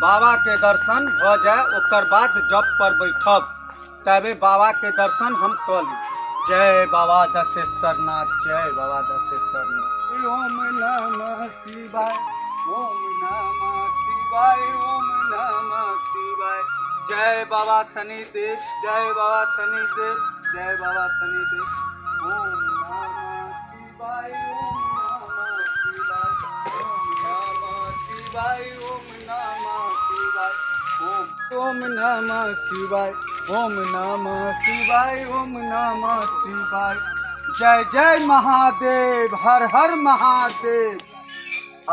बाबाके दर्शन भऽ जाय, ओकर बाद जप पर बैठब, तबे बाबाके दर्शन हम कऽ ली। जय बाबा दशेश्वर नाथ, जय बाबा दशेश्वर नाथ। ओम नमः शिवाय, ओम नमः शिवाय, ओम नमः शिवाय। जय बाबा शनिदेव, जय बाबा शनिदेव, जय बाबा शनिदेव। ओम नमः शिवाय, ओम नमः शिवाय, ओम नमः शिवाय, ओम नमः शिवाय, ओम ओम नमः शिवाय, ओम नमः शिवाय, ओम नमः शिवाय। जय जय महादेव, हर हर महादेव।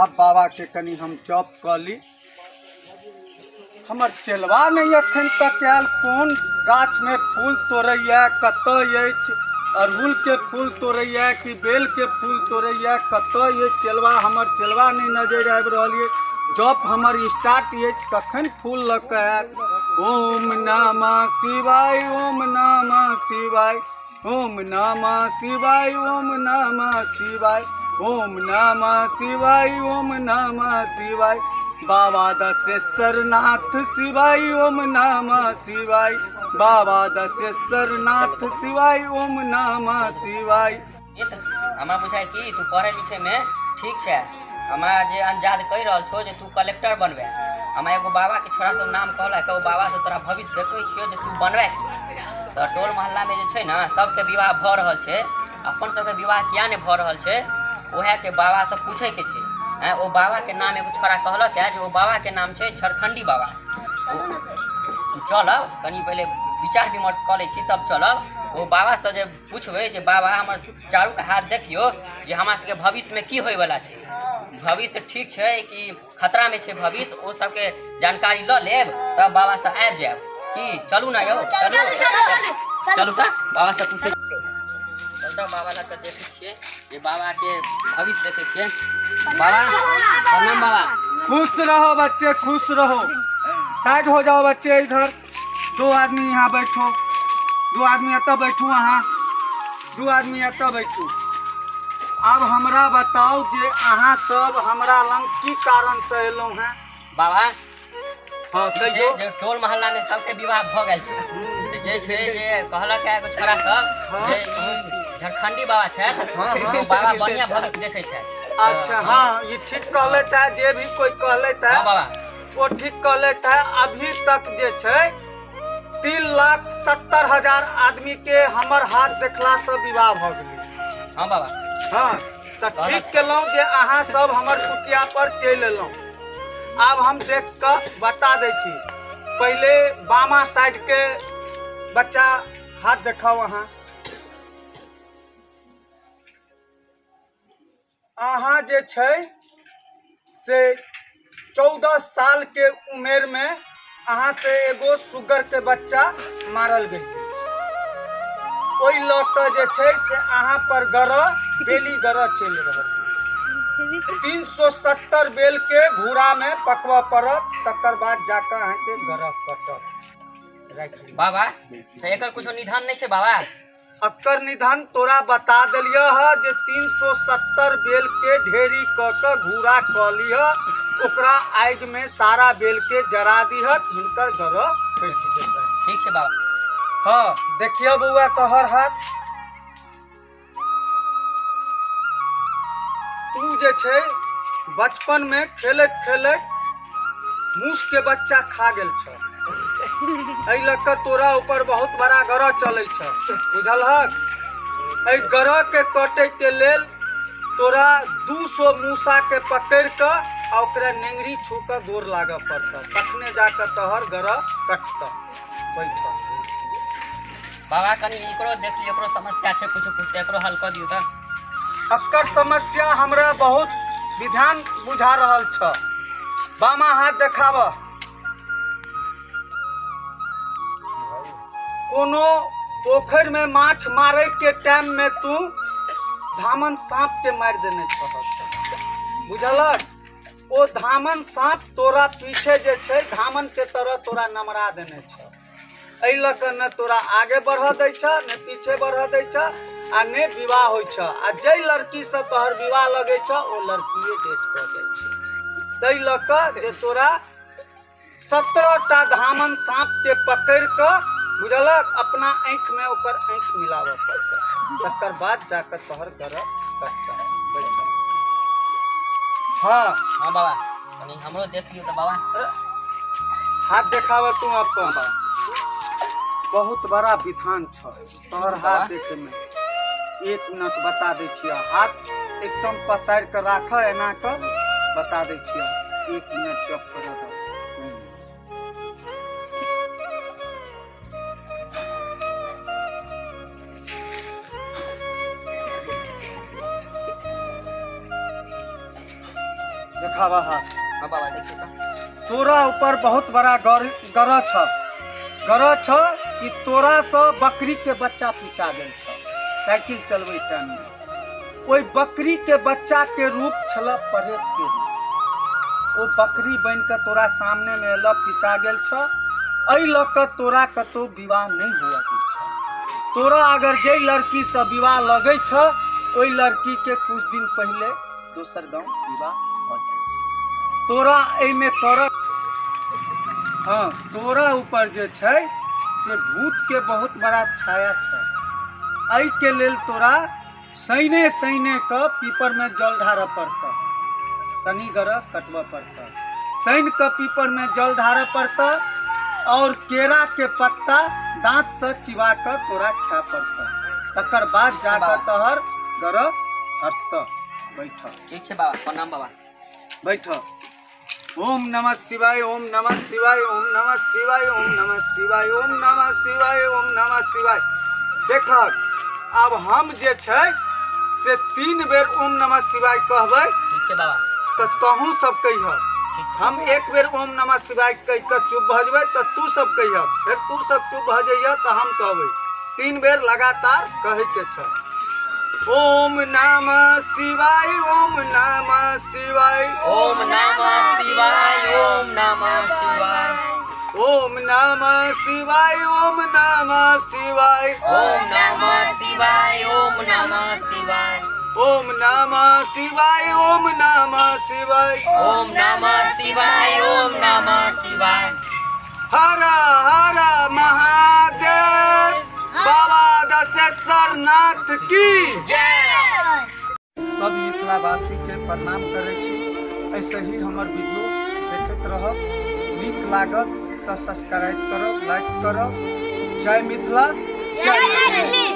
आब बाबा के कनि हम जप कऽ ली। हमर चेलवा नहि अखन तक आयल। कोन गाछमे फूल तोड़ैया, कतऽ अछि? अड़हुलके फूल तोड़ैया कि बेलके फूल तोड़ैया? कतऽ अछि चेलवा? हमर चेलवा नहि नजरि आबि रहल अछि। जप हमर स्टार्ट अछि, कखन फूल लऽ कऽ आयत? ओम नमः शिवाय, ओम नमः शिवाय, ओम नमः शिवाय, ओम नमः शिवाय, ओम नमः शिवाय, ओम नमः शिवाय। बाबा दशेश्वर नाथ शिवाय, ओम नमः शिवाय। बाबा दशेश्वर नाथ शिवाय, ओम नमः शिवाय। ई तऽ हमरा बुझाइ कि तू पढ़ै लिखैमे ठीक छै। हमरा जे अंजाद कहि रहल छौ जे तू कलेक्टर बनबे, हमरा एगो बाबाके छोड़ा सब नाम कहलक, ओ बाबासँ तोरा भविष्य देखबै छियौ जे तू बनबे की। तऽ टोल मोहल्लामे जे छै ने, सबके विवाह भऽ रहल छै, अपन सबके विवाह किया नहि भऽ रहल छै, उएहके बाबासँ पूछैके छै। आँय, ओ बाबाके नाम एगो छोड़ा कहलक है जे ओ बाबाके नाम छै झारखण्डी बाबा। चलब, कनि पहिले विचार विमर्श कऽ लै छी, तब चलब। ओ बाबासँ जे पुछबै जे बाबा, हमर चारूके हाथ देखियौ जे हमरा सबके भविष्यमे की होइवला छै, भविष्य ठीक छै कि खतरामे छै भविष्य, ओ सबके जानकारी लऽ लेब, तब बाबासँ आबि जायब। की चलू ने यौ? चलू चलू, तऽ बाबासँ पूछै चल। तऽ बाबा लग कऽ देखै छियै जे बाबाके भविष्य देखै छियै। बाबा, प्रणाम बाबा। खुश रहो बच्चे, खुश रहो। साइड हो जाओ बच्चे। इधर दो आदमी यहाँ बैठो, दो आदमी एतऽ बैठू, अहाँ दू आदमी एतऽ बैठू। आब हमरा बताउ जे अहाँ सब हमरा लग की कारणसँ एलहुँ हेँ? बाबा। हँ, कहियौ। जे टोल मोहल्ला में सबके विवाह भऽ गेल छै, तऽ जे छै जे कहलक है एगो छोरा सब जे ई झारखंडी बाबा छथि, हाँ। ओ बाबा बढ़िया भविष्य देखै छथि। अच्छा, हाँ, ई ठीक कहलथि है। जे भी कोई कहलथि है, हाँ बाबा, ओ ठीक कहलथि है। अभी तक जे छै 3,70,000 आदमी के हमर हाथ देखलासँ विवाह भऽ गेलै। हाँ बाबा। हाँ, तऽ ठीक केलहुँ जे अहाँ सब हमर कुटिया पर चलि एलहुँ। आब हम देख कऽ बता दै छी। पहिले बामा साइड के बच्चा, हाथ देखाउ अहाँ। अहाँ जे छै से 14 साल के उमेर में अहाँ से एगो सुगर के बच्चा मारल गेल अछि। ओहि लऽ कऽ जे छै से अहाँ पर गरह बेली गरह चलि रहल। 370 बेल के घूरा में पकबऽ पड़त, तकर बाद जाकऽ अहाँके गरह कटत। राखि लिअ। बाबा, तऽ एकर कुछो निधान नहि छै बाबा? अकर निधन तोरा बता देलियह ह जे 370 बेल के ढेरी कऽ कऽ घूरा कऽ लिह, ओकरा आगि में सारा बेल के जरा दिह, हिनकर गरह कटि जेतै। ठीक छै बाबा। हाँ, देखियो बौआ, तोहर हाथ। तू जे छै बचपन में खेलैत खेलैत मूस के बच्चा खा गेल छ। एहि लऽ कऽ तोरा ऊपर बहुत बड़ा ग्रह चलै छ, बुझलहक? एहि ग्रह के कटै के लेल तोरा 200 मूसा के पकड़ि कऽ आ ओकरा नेंगरी छू कऽ गोर लागऽ पड़तह, तखने जा कऽ तोहर ग्रह कटतह। बैठ। बाबा, कनि एकरो देख लियौ, एकरो समस्या छै कुछो कुछ, एकरो हल कऽ दियौ तऽ। एकर समस्या हमरा बहुत विधान बुझा रहल छ। बामा हाथ देखाब। कोनो पोखरि में माछ मारे के टाइम में तू धामन सांप के मारि देने छह, बुझलक? ओ धामन सांप तोरा पीछे जे छै धामन के तरह तोरा नमरा देने छ। एहि लऽ कऽ ने तोरा आगे बढ़ऽ दै छ, ने पीछे बढ़ऽ दै छ, आ ने विवाह होइ छ। आ जाहि लड़कीसँ तोहर विवाह लगै छ, ओ लड़किए डेथ कऽ जाइ छै। ताहि लऽ कऽ जे तोरा 17 टा धामन साँप के पकड़ि कऽ बुझलक अपना आँखि में ओकर आँखि मिलाबऽ पड़तै, तकर बाद जाकऽ तोहर ग्रह कटतै। बैठ। हाँ हाँ बाबा, कनी हमरो देख लियौ तऽ बाबा। हाथ देखाबऽ तू अपन। बहुत बड़ा विधान छ तोहर हाथ देखे में। 1 मिनट बता दै छियह, हाथ एकदम पसारि कऽ राख एना कऽ बता दै छियह। 1 मिनट चुप करऽ दऽ। देखाबऽ हाथ। हाँ बाबा देखियौ तऽ। तोरा ऊपर बहुत बड़ा ग्रह छ, ग्रह छ कि तोरा से बकरी के बच्चा पिचा गेल छ साइकिल चलबै टाइम में। ओहि बकरी के बच्चा के रूप छल प्रेत के रूप। ओ बकरी बन के तोरा सामने में एल, पिचा गेल छ। एहि लऽ कऽ तोरा कतौ विवाह नहीं हुआ दै छ। तोरा अगर जे लड़की से विवाह लगै छ ओहि लड़की के कुछ दिन पहले दोसर गाँव विवाह भऽ जाइ छै। तोरा एहिमे कर, हाँ तोरा ऊपर जे छै से भूत के बहुत बड़ा छाया छै। एहि के लेल तोरा सैने सैने के पीपर में जल ढारऽ पड़तऽ, शनि ग्रह कटबऽ पड़तऽ, शनि के पीपर में जल ढारऽ पड़तऽ और केरा के पत्ता दांत से चिबा कऽ तोरा खाय पड़तऽ, तकर बाद जाकऽ तोहर ग्रह हटतऽ। बैठ। ठीक छै बाबा, प्रणाम बाबा। बैठ। ओम नमः शिवाय, ओम नमः शिवाय, ओम नमः शिवाय, ओम नमः शिवाय, ओम नमः शिवाय, ओम नमः शिवाय। देखक आब हम जे छै से 3 बेर ओम नमः शिवाय कहबै। ठीक छै बाबा। तऽ तहूँ सब कहिह। ठीक छै। हम 1 बेर ओम नमः शिवाय कहि कऽ चुप भऽ जेबै तऽ तू सब कहिह, फेर तू सब चुप भऽ जइह तऽ हम कहबै। 3 बेर लगातार कहै के छै। ओम नमः शिवाय, ओम नमः शिवाय, ओम नमः शिवाय, ओम नमः शिवाय, ओम नमः शिवाय, ओम नमः शिवाय, ओम नमः शिवाय, ओम नमः शिवाय, ओम नमः शिवाय, ओम नमः शिवाय, ओम नमः शिवाय, ओम नमः शिवाय। हर हर महादेव, बाबा दशेश्वर नाथ की जय। सब मिथिलावासी के प्रणाम करै छी। ऐसे ही हमर वीडियो देखैत रहब, नीक लागत तऽ सब्सक्राइब करब, लाइक करब। जय मिथिला, जय मैथिली।